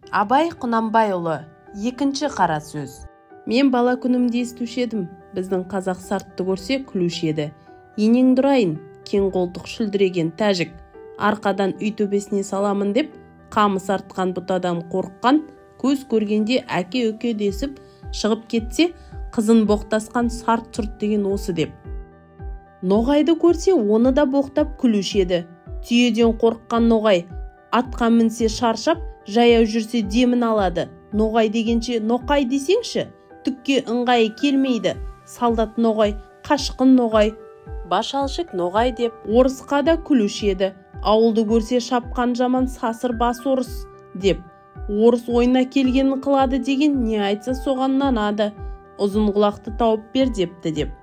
Абай Құнанбайұлы, екінші қара сөз. Мен бала күнімде естуші едім, біздің қазақ сартты көрсе күлуші еді. Енеңді ұрайын, кең қолтық шүлдіреген тәжік, арқадан үй төбесіне саламын деп, қамыс артқан бұтадан қорыққан, көз көргенде әке-үке десіп шығып кетсе, қызын боқтасқан сарт-сұрт деген осы деп. Ноғайды көрсе, оны да боқтап күлуші еді. Түйеден қорыққан ноғай, атқа мінсе шаршап, жаяу жүрсе демін алады. Ноғай дегенше ноқай десеңші, түкке ыңғайы келмейді. Солдат ноғай, қашқын ноғай, башалшық ноғай деп орысқа да күлуші еді. Ауылды көрсе шапқан жаман сасыр бас орыс деп. Орыс ойына келгенін қылады деген не айтса соған нанады. Ұзын құлақты тауып бер депті деп.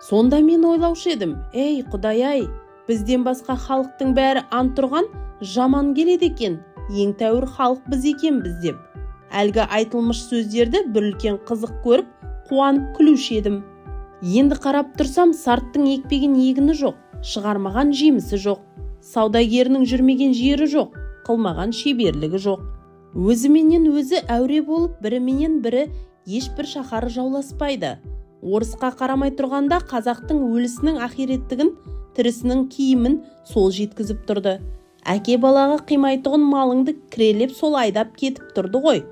Сонда мен ойлаушы едім, ей құдай-ай, бізден басқа халықтың бәрі антұрған жаман келеді екен, ең тәуір халық біз екенбіз деп. Әлгі айтылмыш сөздерді бір үлкен қызық көріп, қуанып күлуші едім. Енді қарап тұрсам, сарттың екпеген егіні жоқ, шығармаған жемісі жоқ, саудагерінің жүрмеген жері жоқ, қылмаған шеберлігі жоқ. Өзіменен өзі әуре болып, біріменен бірі ешбір шаһары жауласпайды. Орысқа қарамай тұрғанда қазақтың өлісінің ақиреттігін, тірісінің киімін сол жеткізіп тұрды. Әке балаға қимайтұғын малыңды кірелеп сол айдап кетіп тұрды ғой.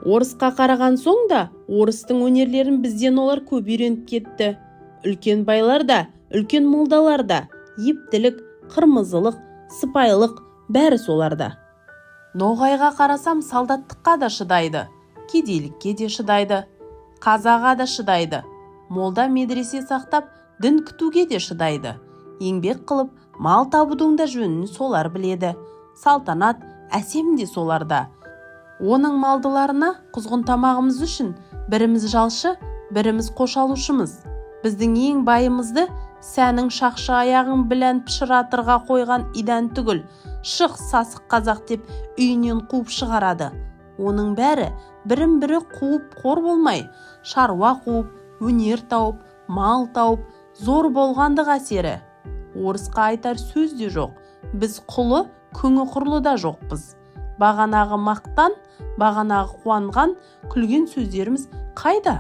Орысқа қараған соң да орыстың өнерлерін бізден олар көп үйреніп кетті. Үлкен байлар да, үлкен молдалар да, ептілік, қырмызылық, сыпайылық бәрі соларда. Ноғайға қарасам солдаттыққа да шыдайды, кедейлікке де шыдайды, қазаға да шыдайды. Молда медресе сақтап, дін күтуге де шыдайды. Еңбек қылып, мал табудың да жөнін солар біледі. Салтанат, әсем де соларда. Оның малдыларына құзғын тамағымыз үшін біріміз жалшы, біріміз қошалушымыз. Біздің ең байымызды сәнің шақшы аяғың білән пышыратырға қойған идан түгіл, шық сасық қазақ деп үйінен қуып шығарады. Оның бәрі бірін-бірі қуып қор болмай, шаруа қуып, өнер тауып, мал тауып, зор болғандық әсері. Орысқа айтар сөз де жоқ, біз құлы, күңі құрлы да жоқпыз. Бағанағы мақтан, бағанағы қуанған, күлген сөздеріміз қайда?